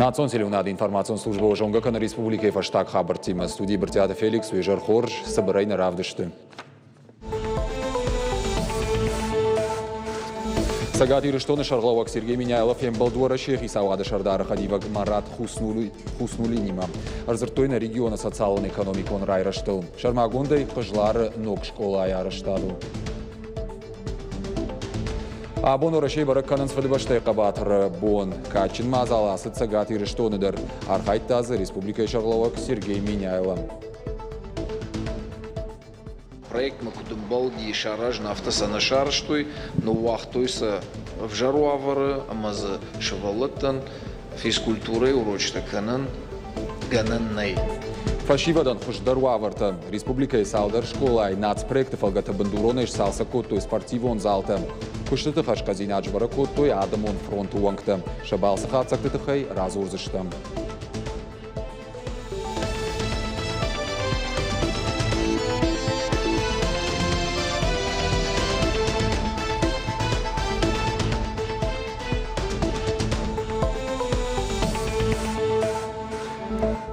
Национ телеуынады информацион службӕ зонгӕ кӕны республикӕйы фӕстаг хабӕрттимӕ. Студийы Брытъиаты Феликс, уе зӕр хорз, цыбырӕй нӕ равдысты. Цӕгат Ирыстоны сӕргълӕууӕг Сергей Меняйло фембӕлд Уӕрӕсейы хицауады сӕрдары хӕдивӕг Марат Хуснулинимӕ. Ӕрдзырдтой нӕ регионы социалон-экономикон райрӕзтыл. Сӕрмагондӕй Хъызлары ног скъолайы арӕзтадыл. Абон Уӕрӕсейы бӕрӕг кӕнынц Фыдыбӕстӕйы хъӕбатыры бон. Кадджын мадзал ацыд Цӕгат Ирыстоны дӕр. Архайдта дзы республикӕйы сӕргълӕууӕг Сергей Меняйло. Проектмӕ куыд ӕмбӕлди саразын, афтӕ сӕ нӕ сарӕзтой, ныууагътой сӕ ӕвзӕр уавӕры ӕмӕ дзы сывӕллӕттӕн физкультурӕйы урочытӕ кӕнын гӕнӕн нӕй. Фӕсивӕдӕн хуыздӕр уавӕртӕ. Республикӕйы цалдӕр скъолайы нацпроекты фӕлгӕты бындуронӕй сцалцӕг кодтой спортивон залтӕ. Куыстыты хӕсхъӕдзинад сбӕрӕг кодтой адӕмон фронты уӕнгтӕ. Сӕ балцы хатдзӕгты тыххӕй радзурдзыстӕм.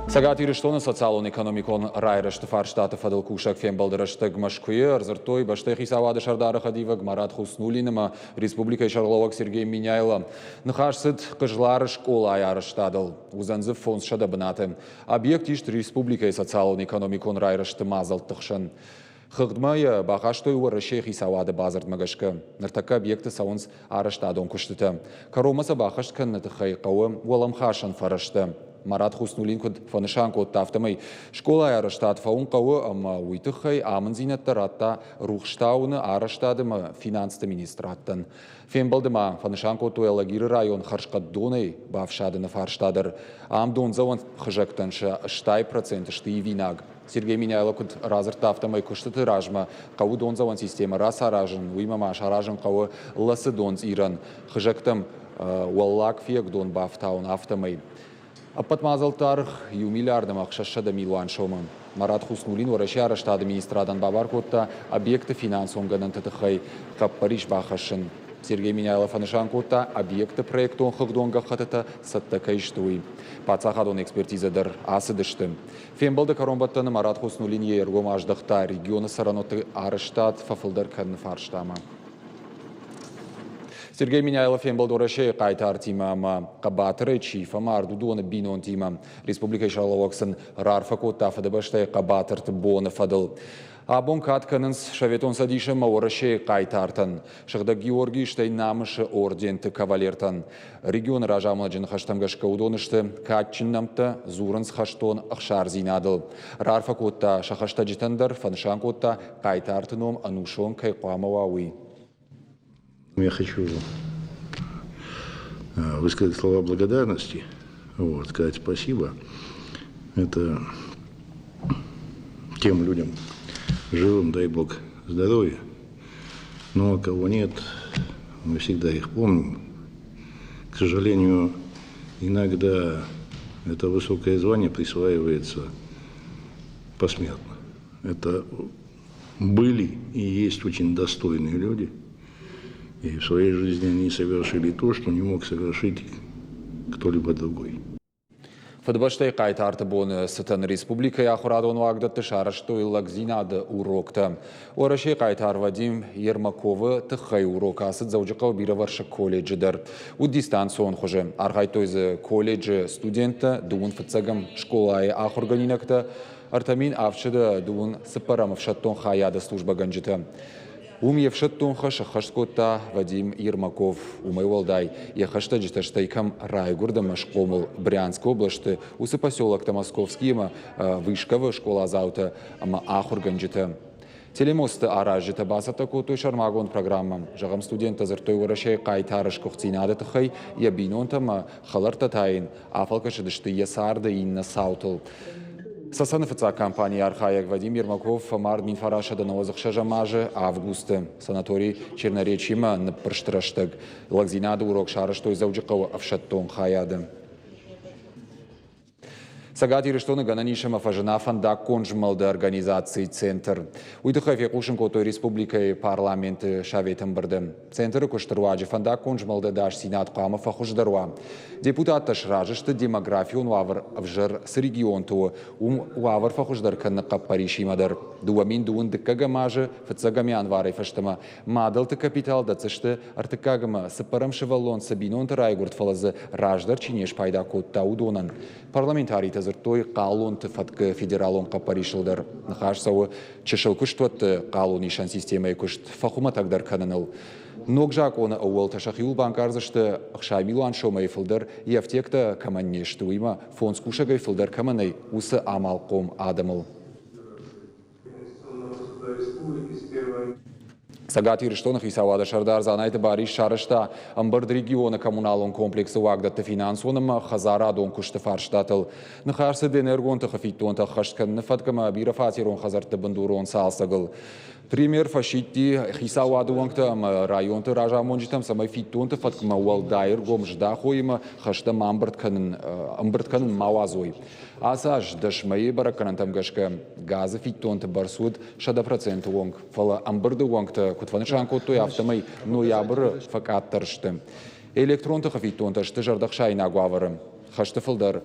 Цӕгат Ирыстоны социалон-экономикон райрӕзты фарстаты фӕдыл кусӕг фембӕлды рӕстӕг Мӕскуыйы ӕрдзырдтой бӕстӕйы хицауады сӕрдары хӕдивӕг Марат Хуснулин ӕмӕ республикӕйы сӕргълӕууӕг Сергей Меняйло. Ныхас цыд Хъызлары скъолайы арӕзтадыл. Уыдзӕн дзы 500 бынаты. Объект ист республикӕйы социалон-экономикон райрӕзты мадзӕлтты хсӕн. Хыгъдмӕ йӕ бахастой Уӕрӕсейы хицауады бадзырдмӕ гӕсгӕ. Ныртӕккӕ объекты цӕуынц арӕзтадон куыстытӕ. Кӕронмӕ сӕ баххӕст кӕныны тыххӕй хъӕуы уӕлӕмхасӕн фӕрӕзтӕ. Марат Хуснулин куыд фӕнысан кодта, афтӕмӕй скъолайы арӕзтад фӕуын хъӕуы ӕмӕ уый тыххӕй амындзинӕдтӕ радта рухстауыны, арӕзтады ӕмӕ финансты министрадтӕн. Фембӕлды ма фӕнысан кодтой Алагиры район хӕрзхъӕд донӕй бафсадыны фарста дӕр. Ам дондзӕуӕн хызӕгтӕн сӕ 80% сты ивинаг. Сергей Меняйло куыд радзырдта, афтӕмӕй куыстыты размӕ хъӕуы дондзӕуӕн системӕ рацаразын, уыимӕ ма саразын хъӕуы Лӕцы донцъирӕн хызӕгтӕм уӕллаг фиййагдон бафтауын, афтӕмӕй. Ӕппӕт мадзӕлтты аргъ иу миллиард ӕмӕ 600 милуан сомы. Марат Хуснулин Уӕрӕсейы арӕзтады министрадӕн бабар кодта объекты финансон гӕнӕнты тыххӕй хъӕппӕрис бахӕссын. Сергей Меняйло фӕнысан кодта, объекты проектон хыгъдон гӕххӕттытӕ цӕттӕ кӕй сты, уый. Паддзахадон экспертизӕ дӕр ацыдысты. Фембӕлды кӕронбӕттӕны Марат Хуснулин йе ргом аздӕхта регионы цӕрӕнуӕтты арӕзтад фӕфылдӕр кӕныны фарстамӕ. Сергей Меняйло фембӕлд Уӕрӕсейы хъайтартимӕ ӕмӕ хъӕбатырӕй чи фӕмард, уыдоны бинонтимӕ. Республикӕйы сӕргълӕууӕг сын раарфӕ кодта Фыдыбӕстӕйы хъӕбатырты боны фӕдыл. Абон кад кӕнынц Советон Цӕдисы ӕмӕ Уӕрӕсейы хъайтартӕн, Сыгъдӕг Георгийы стӕй Намысы орденты кавалертӕн. Регионы разамонӕджы ныхӕстӕм гӕсгӕ уыдон сты кадджын нӕмттӕ, дзурынц хӕстон ӕхсардзинадыл. Раарфӕ кодта сӕ хӕстӕджытӕн дӕр, фӕнысан кодта, хъайтарты ном ӕнусон кӕй хъуамӕ уа, уый. Я хочу высказать слова благодарности, вот, сказать спасибо. Это тем людям, живым, дай Бог, здоровья. Но кого нет, мы всегда их помним. К сожалению, иногда это высокое звание присваивается посмертно. Это были и есть очень достойные люди. И в своей жизни они совершили то, что не мог совершить кто-либо другой. Фыдыбӕстӕйы хъайтарты боны цытӕн республикӕйы ахуырадон уагдӕтты сарӕзтой лӕгдзинады уроктӕ. Уӕрӕсейы хъайтар Вадим Ермаковы тыххӕй урок ацыд Дзӕуджыхъӕуы бирӕвӕрсыг колледжы дӕр. Уыд дистанцион хуызы. Архайдтой дзы колледжы студенттӕ, дыууын фыццӕгӕм скъолайы ахуыргӕнинӕгтӕ, 3724 ӕфсӕддон хайады службӕгӕнджытӕ. Уым йе фсӕддон хӕс ӕххӕст кодта Вадим Ермаков. Уымӕй уӕлдай, йӕ хӕстӕджытӕ стӕй кӕм райгуырд ӕмӕ схъомыл Брянскы областы, уыцы поселоктӕ Московский ӕмӕ Вышковы скъоладзаутӕ ӕмӕ ахуыргӕнджытӕ. Телемосты аразджытӕ бацӕттӕ кодтой сӕрмагонд программӕ. Зӕгъӕм, студенттӕ дзырдтой Уӕрӕсейы хъайтары сгуыхтдзинады тыххӕй, йӕ бинонтӕ ӕмӕ хӕлӕрттӕ та йын афӕлгӕсыдысты йӕ царды иннӕ цаутыл. Цӕцӕны фыццаг компанийы архайӕг Вадим Ермаков фӕмард 1996 азы августы санаторий Черноречьемӕ ныббырсты рӕстӕг. Лӕгдзинады урок сарӕзтой Дзӕуджыхъӕуы ӕфсӕддон хайады. Цӕгат Ирыстоны гӕнӕн ис ӕмӕ фӕзына фӕндаггон змӕлды организацийы центр. Уый тыххӕй фехъусын кодтой республикӕйы парламенты советы ӕмбырды. Центры куысты руаджы фӕндаггон змӕлды ӕдасдзинад хъуамӕ фӕхуыздӕр уа. Депутаттӕ сразы сты демографион уавӕр ӕвзӕр цы регионты у, уым уавӕр фӕхуыздӕр кӕныны хъӕппӕрисимӕ дӕр. 2000 дыккӕгӕм азы фыццӕгӕм январӕй фӕстӕмӕ мадӕлты капитал дӕтдзысты ӕртыккаг ӕмӕ цыппӕрӕм сывӕллон цы бинонты райгуырд, фӕлӕ дзы раздӕр чи не спайда кодта, уыдонӕн. Парламентаритӕ дзырдтой хъалонты фӕткы федералон хъӕппӕрисыл дӕр. Ныхас цӕуы чысыл куыстуӕтты хъалонисӕн системӕйы куыст фӕхуымӕтӕгдӕр кӕныныл. Ног закъоны ӕууӕлтӕ сӕхиуыл банкъардзысты 60 милуан сомӕй фылдӕр йӕ ӕфтиӕгтӕ кӕмӕн не сты, уыимӕ фондз кусӕгӕй фылдӕр кӕмӕн нӕй, уыцы амалхъом адӕмыл. Цӕгат Ирыстоны хицауады сӕрдар Дзанайты Барис сарӕзта ӕмбырд регионы коммуналон комплексы уагдӕтты финансон ӕмӕ хӕдзарадон куысты фарстатыл. Ныхас цыд энергон тыхы фиддонтӕ ӕххӕст кӕныны фӕтк ӕмӕ бирӕфатерон хӕдзӕртты бындурон цалцӕгыл. Премьер фӕсидти хицауады уӕнгтӕ ӕмӕ районты разамонджытӕм, цӕмӕй фиддонты фӕткмӕ уӕлдай ӕргом здахой ӕмӕ хӕстӕ ма ӕмбырд кӕнын ма уадзой. Ацы аз 10 мӕйы бӕрӕггӕнӕнтӕм гӕсгӕ газы фиддонты бӕрц уыд 100% онг, фӕлӕ ӕмбырды уӕнгтӕ куыд фӕнысан кодтой, афтӕмӕй ноябры фӕкъаддӕр сты. Электрон тыхы фиддонтӕ сты зӕрдӕхсаинаг уавӕры. Хӕсты фылдӕр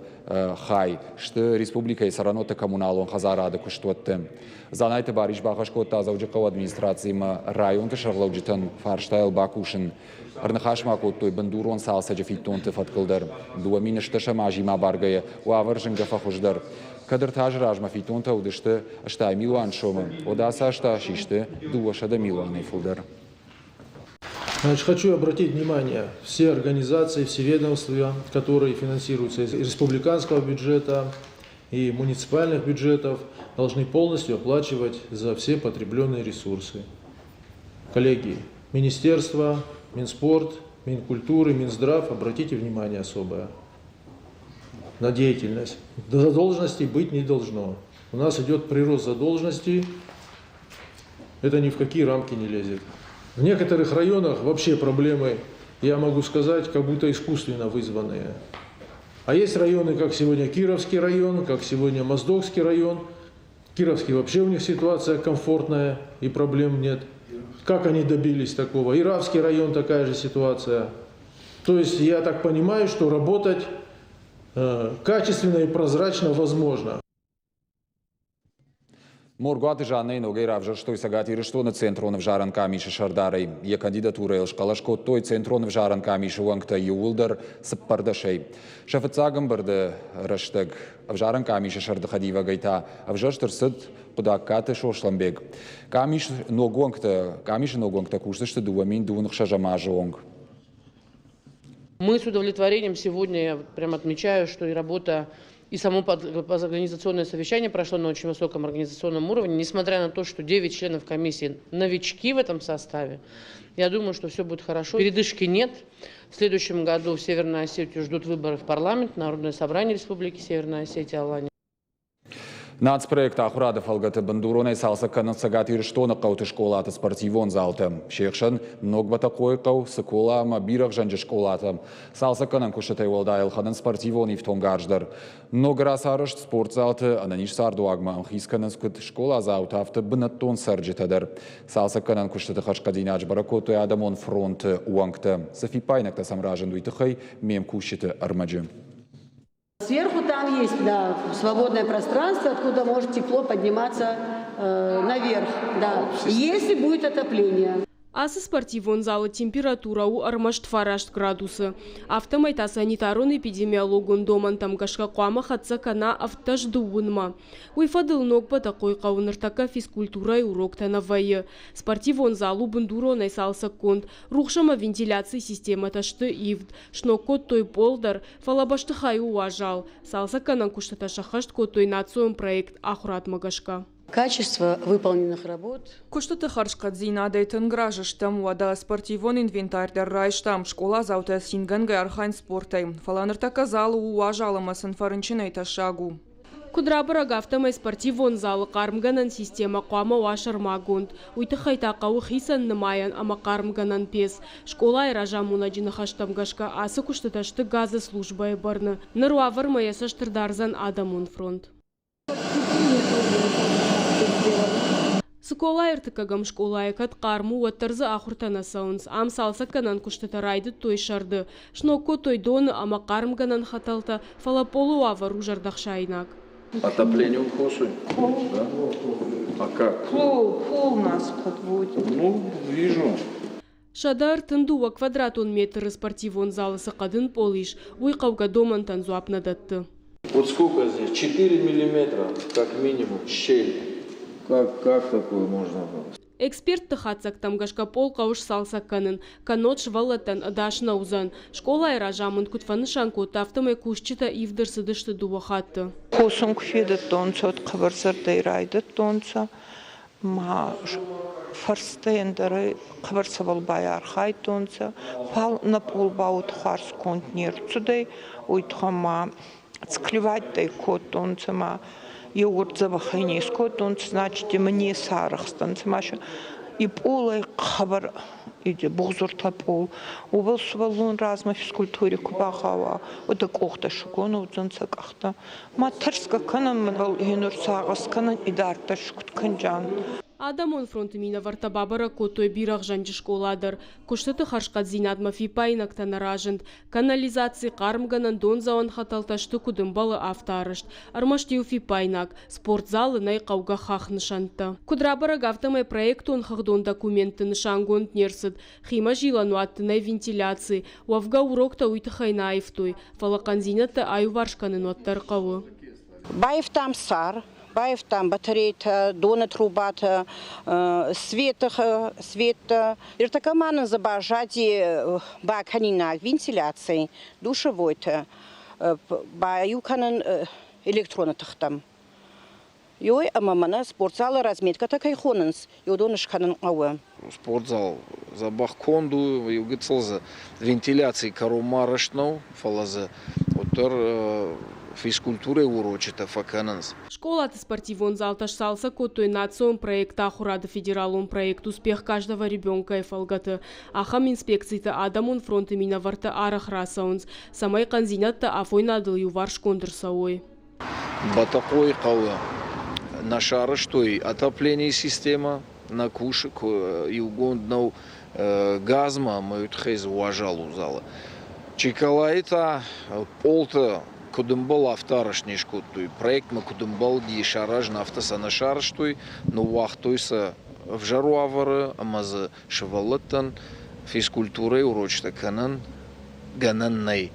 хай сты республикӕйы цӕрӕнуӕтты коммуналон хӕдзарады куыстуӕтты. Дзанайты Барис бахӕс кодта Дзӕуджыхъӕуы администрациимӕ районты сӕргълӕуджытӕн фарстайыл бакусын. Ӕрныхас ма кодтой бындурон цалцӕджы фиддонты фӕткыл дӕр. 2010 азимӕ абаргӕйӕ уавӕр зынгӕ фӕхуыздӕр. Кӕд ӕртӕ азы размӕ фиддонтӕ уыдысты 80 милуан сомы, уӕд ацы аз та систы 200 милуанӕй фылдӕр. Значит, хочу обратить внимание, все организации, все ведомства, которые финансируются из республиканского бюджета и муниципальных бюджетов, должны полностью оплачивать за все потребленные ресурсы. Коллеги, Министерство, Минспорт, Минкультуры, Минздрав, обратите внимание особое на деятельность. Задолженностей быть не должно. У нас идет прирост задолженностей, это ни в какие рамки не лезет. В некоторых районах вообще проблемы, я могу сказать, как будто искусственно вызванные. А есть районы, как сегодня Кировский район, как сегодня Моздокский район. Кировский вообще у них ситуация комфортная и проблем нет. Как они добились такого? Иравский район такая же ситуация. То есть я так понимаю, что работать качественно и прозрачно возможно. Моргуаты Жаннӕйы ногӕй равзӕрстой Цӕгат Ирыстоны центрон ӕвзарӕн къамисы сӕрдарӕй. Йӕ кандидатурӕйыл схъӕлӕс кодтой центрон ӕвзарӕн къамисы уӕнгтӕ иууылдӕр цыппӕрдӕсӕй. Сӕ фыццаг ӕмбырды рӕстӕг ӕвзарӕн къамисы сӕрды хӕдивӕгӕй та ӕвзӕрст ӕрцыд Хъуыдаккаты Сослӕнбег. Къамис ног уӕнгтӕ, къамисы ног уӕнгтӕ кусдзысты 2026 азы онг. Мы с удовлетворением сегодня, я прям отмечаю, что и работа, и само организационное совещание прошло на очень высоком организационном уровне, несмотря на то, что 9 членов комиссии новички в этом составе. Я думаю, что все будет хорошо. Передышки нет. В следующем году в Северной Осетию ждут выборы в парламент, Народное собрание Республики Северная Осетия, Алания. Нацпроект Ахуырады фӕлгӕты бындуронӕй цалцӕг кӕнынц Цӕгат Ирыстоны хъӕуты скъолаты спортивон залтӕ. Се хсӕн Ног Бӕтӕхъойы хъӕу, Цыкола ӕмӕ Бирӕгъзӕнджы скъолатӕ. Цалцӕггӕнӕн куыстытӕй уӕлдай ӕлхӕнынц спортивон ифтонгарз дӕр. Ног рацарӕзт спортзалты ӕнӕниз цардуагмӕ ӕмхиц кӕнынц куыд скъоладзаутӕ, афтӕ бынӕттон цӕрджытӕ дӕр. Цалцӕггӕнӕн куыстыты хӕрзхъӕддзинад сбӕрӕг кодтой адӕмон фронты уӕнгтӕ. Цы фиппаинӕгтӕ сӕм разынд, уый тыххӕй ме мкусджыты ӕрмӕджы. Сверху там есть, да, свободное пространство, откуда может тепло подниматься наверх, да, если будет отопление. Ацы спортивон залы температурӕ у ӕрмӕст фараст градусы. Афтӕмӕй та санитарон-эпидемиологон домӕнтӕм гӕсгӕ хъуамӕ хӕццӕ кӕна 17 дыууынмӕ. Уый фӕдыл Ног Бӕтӕхъойыхъӕуы ныртӕккӕ физкультурӕйы уроктӕ нӕ вӕййы. Спортивон зал у бындуронӕй цалцӕггонд, рухс ӕмӕ вентиляцийы системӕтӕ сты ивд, сног кодтой пъол дӕр, фӕлӕ бӕстыхай у уазал. Цалцӕггӕнӕн куыстытӕ сӕххӕст кодтой национ проект Ахуырадмӕ гӕсгӕ. Качество выполненных работ. Куыстыты хӕрзхъӕддзинадӕй тынг разы стӕм, уӕдӕ спортивон инвентарь дӕр райстам, скъоладзаутӕ цингӕнгӕ архайынц спортӕй. Фӕлӕ ныртӕккӕ залы у уазал ӕмӕ сын фӕрынчынӕй тӕссаг у. Куыд рабӕрӕг, афтӕмӕй спортивон залы хъармгӕнӕн системӕ хъуамӕ уа сӕрмагонд. Уый тыххӕй та хъӕуы хицӕн нымайӕн ӕмӕ хъармгӕнӕн пец. Скъолайы разамонӕджы ныхӕстӕм гӕсгӕ, ацы куыстытӕ сты газы службӕйы бӕрны. Ныр уавӕрмӕ йӕ цӕст ӕрдардзӕн адӕмон фронт. Цыколайы ӕртыккӕгӕм скъолайы кӕд хъарм у, уӕддӕр дзы ахуыртӕ нӕ цӕуынц. Ам цалцӕггӕнӕн куыстытӕ райдыдтой сӕрды. Сног кодтой доны ӕмӕ хъармгӕнӕн хӕтӕлтӕ, фӕлӕ пъолы уавӕр у зӕрдӕхсаинаг. Отопление он косой? Да? А как? Пол, пол нас подводит. Ну, вижу. 132 квадратон метры спортивон залы цы хъӕдын пъол ис, уый хъӕугӕ домӕнтӕн дзуапп нӕ дӕтты. Вот сколько здесь? 4 миллиметра, как минимум, щель. Как, как такое можно было? Экспертты хатдзӕгтӕм гӕсгӕ пъол хъӕуы сцалцӕг кӕнын, кӕннод сывӕллӕттӕн ӕдас нӕ уыдзӕн. Скъолайы разамынд куыд фӕнысан кодта, афтӕмӕй кусджытӕ ивд ӕрцыдысты дыууӕ хатты. Косун ку федадтонцӕ, уӕд хъӕбӕр зӕрдӕй райдӕдтонцӕ ма фӕрстӕ ӕндӕрӕй хъӕбӕр цӕбӕл байархайдтонцӕ, фал нӕ пъол ба уод хуарз конд не рцудӕй, уой туххӕн ма склевать кодтонцӕ ма еугур дзӕбӕхӕй не скодтонцӕ, значит, имӕ не сарӕхстӕнцӕ ма и пъолӕй хъӕбӕр бугъзуртӕ пъол. Уобӕл сувӕллон размӕ физкультури ку багъӕуа, уӕд ӕ къохтӕ сигон уодзӕнцӕ, къӕхтӕ. Ма тӕрсгӕ кӕнӕн, мӕнбӕл гьенур сагъӕс кӕнӕн, идарддӕр куд кӕнджан. Адӕмон фронты минӕвӕрттӕ бабӕрӕг кодтой Бирӕгъзӕнджы скъола дӕр. Куыстыты хӕрзхъӕддзинадмӕ фиппаинӕгтӕ нӕ разынд. Канализаци, хъармгӕнӕн, дондзӕуӕн хӕтӕлтӕ сты куыд ӕмбӕлы, афтӕ арӕзт. Ӕрмӕст иу фиппаинаг – спортзалы нӕй хъӕугӕ хахнысӕнттӕ. Куыд рабӕрӕг, афтӕмӕй проектон-хыгъдон документты нысангонд не рцыд. Химӕзилӕнуӕтты нӕй вентиляци. Уӕвгӕ уроктӕ уый тыххӕй нӕ аивтой, фӕлӕ хъӕндзинӕдтӕ аиуварс кӕнын уӕддӕр хъӕуы. Баивтам цар, баивтам батарейтӕ, доны трубатӕ, светы светтӕ. Ныртӕккӕ ма нын дзы баззади бакӕнинаг вентиляци, душевойтӕ, баиу кӕнын электроны тыхтӕм. Ёй ӕмӕ мӕнӕ спортзалы разметкӕтӕ кӕй хонынц, уыдон скӕнын хъӕуы. Спортзал дзӕбӕх конд у, иу гыццыл дзы вентиляцийы кӕронмӕ арӕзт нӕу, фӕлӕ дзы уӕддӕр физкультурӕйы урочытӕ фӕкӕнынц. Скъолаты спортивон залтӕ сцалцӕг кодтой национ проект Ахуырады федералон проект «Успех каждого ребенка»-йы фӕлгӕты. Ахӕм инспекциты адӕмон фронты минӕвӕрттӕ арӕх рацӕуынц, цӕмӕй хъӕндзинӕдтӕ афойнадыл иуварсгонд ӕрцӕуой. Бӕтӕхъойы хъӕуы нӕ сарӕзтой отопленийы системӕ, нӕ кусы, иугонд нӕу газмӕ ӕмӕ уый тыххӕй дзы уазал у залы. Чиколайы та пъолтӕ куыд ӕмбӕлы, афтӕ арӕзт не скодтой. Проектмӕ куыд ӕмбӕлди саразын, афтӕ сӕ нӕ сарӕзтой, ныууагътой сӕ ӕвзӕр уавӕры ӕмӕ дзы сывӕллӕттӕн физкультурӕйы урочытӕ кӕнӕн гӕнӕн нӕй.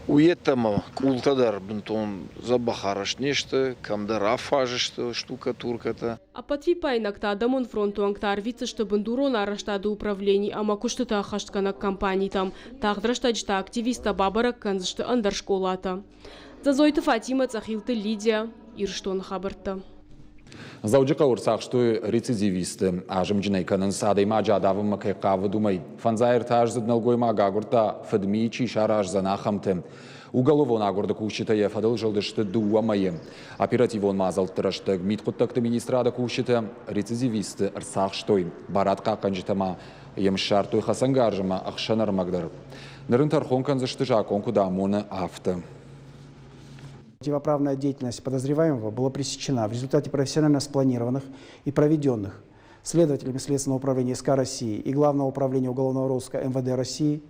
Уый йеддӕмӕ къултӕ дӕр бынтон дзӕбӕх арӕзт не сты, кӕмдӕр афаз сты штукатуркӕтӕ. Ӕппӕт фиппаинӕгтӕ адӕмон фронты уӕнгтӕ арвитдзысты бындурон арӕзтады управлени ӕмӕ куыстытӕ ӕххӕстгӕнӕг компанитӕм. Тагъд рӕстӕджы та активисттӕ бабӕрӕг кӕндзысты ӕндӕр скъолатӕ. Дзӕдзойты Фатимӕ, Цъӕхилты Лидия, Ирыстоны хабӕрттӕ. Дзӕуджыхъӕуы ӕрцахстой рецидивисты. Азымджынӕй кӕнынц, адӕймаджы адавынмӕ кӕй хъавыд, уымӕй. 53-аздзыд нӕлгоймаг агуырдта, фыдми чи сараздзӕн, ахӕмты. Уголовон агуырды кусджытӕ йӕ фӕдыл зылдысты дыууӕ мӕйы. Оперативон мадзӕлтты рӕстӕг мидхъуыддӕгты министрады кусджытӕ рецидивисты ӕрцахстой. Барадхъахъхъӕнджытӕ ма йӕм ссардтой хӕцӕнгарз ӕмӕ ӕхсӕнӕрмӕг дӕр. Ныр ын тӕрхон кӕндзысты, закъон куыд амоны, афтӕ. Противоправная деятельность подозреваемого была пресечена в результате профессионально спланированных и проведенных следователями Следственного управления СК России и Главного управления уголовного розыска МВД России,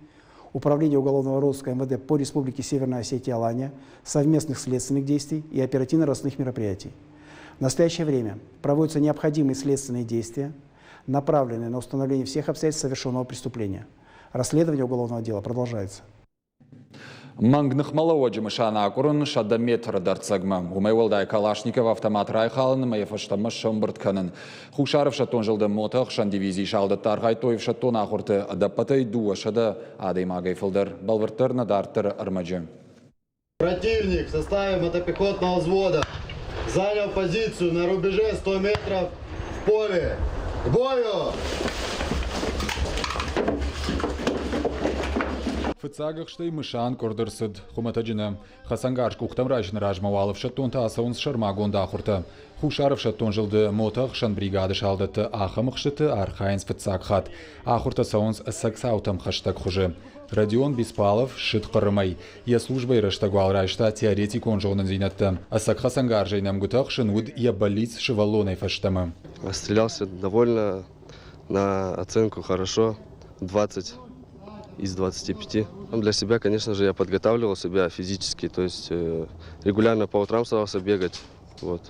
Управления уголовного розыска МВД по Республике Северная Осетия Алания, совместных следственных действий и оперативно-розыскных мероприятий. В настоящее время проводятся необходимые следственные действия, направленные на установление всех обстоятельств совершенного преступления. Расследование уголовного дела продолжается. Мӕнг ныхмӕлӕууӕджы мысан акъуырын 100 метры дӕрддзӕгмӕ. Уымӕй уӕлдай Калашников автомат райхалын ӕмӕ йӕ фӕстӕмӕ сӕмбырд кӕнын. Хуссар ӕфсӕддон зылды мотоӕхсӕн дивизийы салдӕттӕ архайдтой ӕфсӕддон ахуырты ӕдӕппӕтӕй 200 адӕймагӕй фылдӕр. Бӕлвырддӕр нӕ дарддӕры ӕрмӕджы. Противник в составе мотопехотного взвода занял позицию на рубеже 100 метров в поле. К бою! Фыццаг ӕхстӕй мысан къуырд ӕрцыд хуымӕтӕджы нӕ. Хӕцӕнгарз къухтӕм райсыны размӕ уал ӕфсӕддонтӕ ацӕуынц сӕрмагонд ахуыртӕ. Хуссар ӕфсӕддон зылды мотоӕхсӕн бригады салдӕттӕ ахӕм ӕхстыты архайынц фыццаг хатт. Ахуыртӕ цӕуынц ӕцӕг цаутӕм хӕстӕг хуызы. Родион Беспалов ссыд Хъырымӕй. Йӕ службӕйы рӕстӕг уал райста теоретикон зонындзинӕдтӕ. Ӕцӕг хӕцӕнгарзӕй нӕмгуытӕ ӕхсын уыд йӕ бӕллиц сывӕллонӕй фӕстӕмӕ. Стрелялся довольно на оценку хорошо, 20 из 25. Для себя, конечно же, я подготавливал себя физически, то есть регулярно по утрам старался бегать, вот.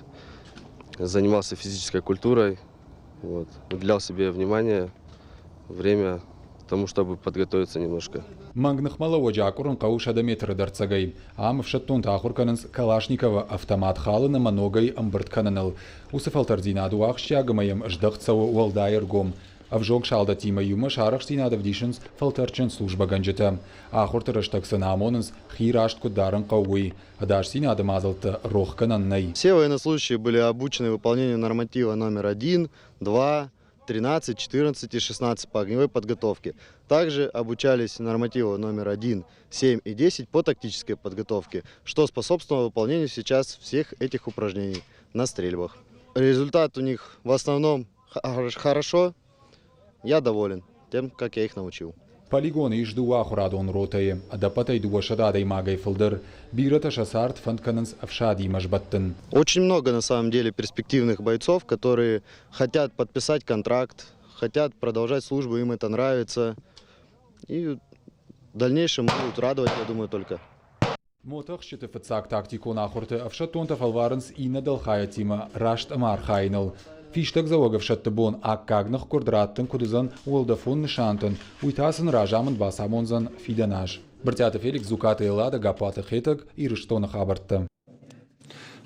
Занимался физической культурой, вот. Уделял себе внимание, время тому, чтобы подготовиться немножко. Мӕнг ныхмӕлӕууӕджы акъуырын хъӕуы 100 метры дӕрддзӕгӕй. Ам ӕфсӕддонтӕ ахуыр кӕнынц Калашниковы автомат халын ӕмӕ ногӕй ӕмбырд кӕныныл. Уыцы фӕлтӕрддзинад у ахсджиаг ӕмӕ йӕм здӕхт цӕуы уӕлдай ӕргом. Ӕвзонг салдӕттимӕ иумӕ сӕ арӕхстдзинад ӕвдисынц фӕлтӕрдджын службӕгӕнджытӕ. Ахуырты рӕстӕг сын амонынц, хи раст куыд дарын хъӕуы, уый. Ӕдасдзинады мадзӕлттӕ рох кӕнӕн нӕй. Все военнослужащие были обучены выполнению норматива номер 1, 2, 13, 14 и 16 по огневой подготовке. Также обучались нормативу номер 1, 7 и 10 по тактической подготовке, что способствовало выполнению сейчас всех этих упражнений на стрельбах. Результат у них в основном хорошо. Я доволен тем, как я их научил. Полигоны ис дыууӕ ахуырадон ротӕйы, ӕдӕппӕтӕй 200 адӕймагӕй фылдӕр. Бирӕтӕ сӕ цард фӕнд кӕнынц ӕфсадимӕ сбӕттын. Очень много на самом деле перспективных бойцов, которые хотят подписать контракт, хотят продолжать службу, им это нравится. И в дальнейшем будут радовать, я думаю, только. Мотоӕхсджыты фыццаг тактикон ахуырты ӕфсӕддонтӕ фӕлварынц иннӕ дӕлхайӕдтимӕ раст ӕмӕ архайыныл. Фистӕгдзӕуӕг ӕфсӕдты бон аккаг ныхкъуырд раттын куыд уыдзӕн уӕлдӕфон нысантӕн, уый та сын разамынд бацамондзӕн фидӕн аз. Брытъиаты Феликс, Дзукъаты Эллада, Гаппуаты Хетӕг, Ирыстоны хабӕрттӕ.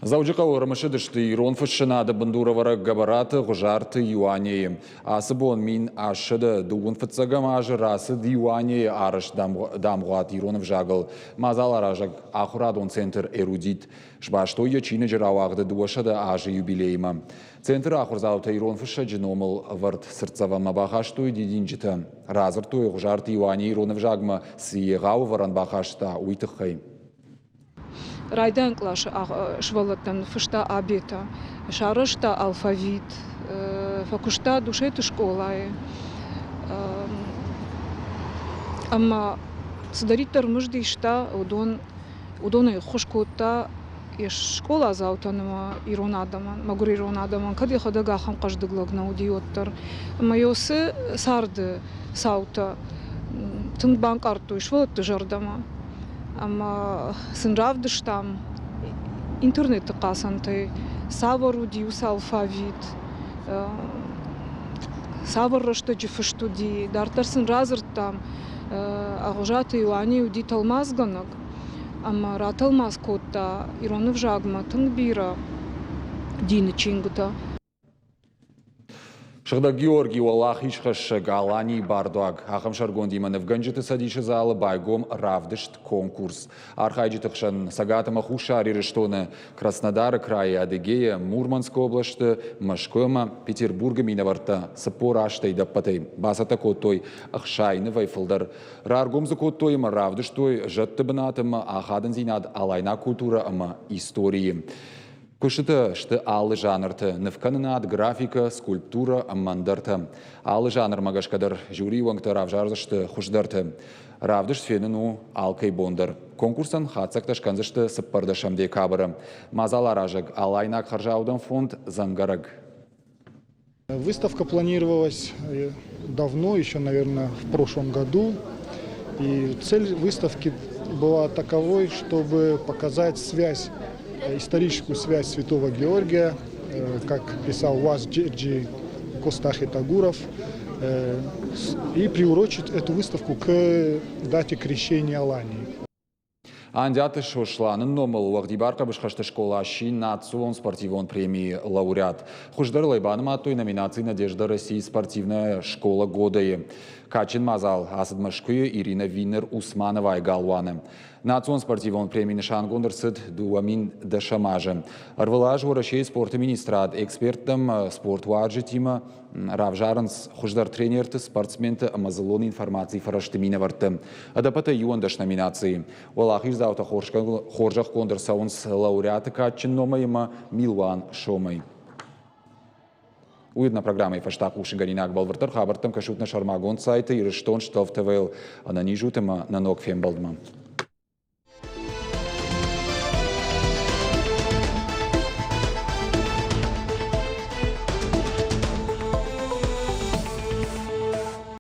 Дзӕуджыхъӕуы ӕрымысыдысты ирон фыссынады бындурӕвӕрӕг Гӕбӕраты Гъуызарты Иуанейы. Ацы бон 1825 фыццӕгӕм азы рацыд Иуанейы арӕзт дамгъуат ирон ӕвзагыл. Мадзаларазӕг ахуырадон центр «Эрудит» сбастой йӕ чиныджы рауагъды 200 азы юбилеймӕ. Центры ахуырдзаутӕ ирон фыссӕджы номыл ӕвӕрд цыртдзӕвӕнмӕ бахастой дидинджытӕ. Радзырдтой Гъуызарты Иуане ирон ӕвзагмӕ цы егъау ӕвӕрӕн бахаста, уый тыххӕй. Райдайӕн къласы сывӕллӕттӕн фыста абетӕ, сарӕзта алфавит, фӕкуыста Душеты скъолайы. Ӕмӕ цыдӕриддӕр мызд иста, уыдон, уыдонӕй ӕххуыс кодта йе скъоладзаутӕн ӕмӕ ирон адӕмӕн, мӕгуыр ирон адӕмӕн, кӕд йӕхӕдӕг ахӕм хъӕздыг лӕг нӕ уыди, уӕддӕр. Ӕмӕ йӕ уыцы царды цаутӕ тынг банкъардтой сывӕллӕтты зӕрдӕмӕ. Ӕмӕ сын равдыстам интернеты хъацӕнтӕй, цавӕр уыди уыцы алфавит, цавӕр рӕстӕджы фыст уыди. Дарддӕр сын радзырдтам, Ӕгъуызаты Иоанни уыди тӕлмацгӕнӕг ӕмӕ ратӕлмац кодта ирон ӕвзагмӕ тынг бирӕ дины чингуытӕ. Сыгъдӕг Георгий уӕлахизхӕссӕг Аланийы бардуаг. Ахӕм сӕргондимӕ нывгӕнджыты цӕдисы залы байгом равдыст конкурс. Архайджыты хсӕн Цӕгат ӕмӕ Хуссар Ирыстоны, Краснодары крайы, Адыгейы, Мурманскы областы, Мӕскуы ӕмӕ Петербургы минӕвӕрттӕ 48-ӕй дӕппӕтӕй бацӕттӕ кодтой 60 нывӕй фылдӕр. Раргом дзы кодтой ӕмӕ равдыстой зӕдты бынат ӕмӕ ахадындзинад алайнаг культурӕ ӕмӕ историйы. Куыстытӕ сты алы жанрты: нывкӕнынад, графикӕ, скульптурӕ ӕмӕ ӕндӕртӕ. Алы жанрмӕ гӕсгӕ дӕр жюрийы уӕнгтӕ равзардзысты хуыздӕрты. Равдыст фенын у алкӕй бон дӕр. Конкурсӕн хатдзӕгтӕ скӕндзысты 14 декабры. Мадзаларазӕг Алайнаг хӕрзаудӕн фонд «Дзӕнгӕрӕг». Выставка планировалась давно, еще, наверное, в прошлом году. И цель выставки была таковой, чтобы показать связь, историческую связь Святого Георгия, как писал Вас Джерджи Костахи Тагуров, и приурочить эту выставку к дате крещения Алании. Андиаты Сосланы номыл уӕгъдибар хъӕбысхӕсты скъола сси национ спортивон премийы лауреат. Хуыздӕрыл ӕй банымадтой номинаци «Надежда России. Спортивная школа года-йы. Кадджын мадзал ацыд Мӕскуыйы Ирина Винер-Усмановайы галуаны. Национ спортивон преми нысангонд ӕрцыд 2010 азы. Ӕрвылаз Уӕрӕсейы спорты министрад эксперттӕм спортуарзджытимӕ равзарынц хуыздӕр тренерты, спортсменты ӕмӕ дзыллон информацийы фӕрӕзты минӕвӕртты. Ӕдӕппӕтӕй 11 номинацийы. Уӕлахиздзаутӕ хорзӕхгонд ӕрцӕуынц лауреаты кадджын номӕй ӕмӕ милуан сомӕй. Уый нӕ программӕйы фӕстӕ хъусынгӕнинаг бӕлвырддӕр хабӕрттӕм кӕсут нӕ сӕрмагонд сайты Ирыстон Штов ТВ-йыл. Ӕнӕниз ут ӕмӕ нӕ ног фембӕлдмӕ.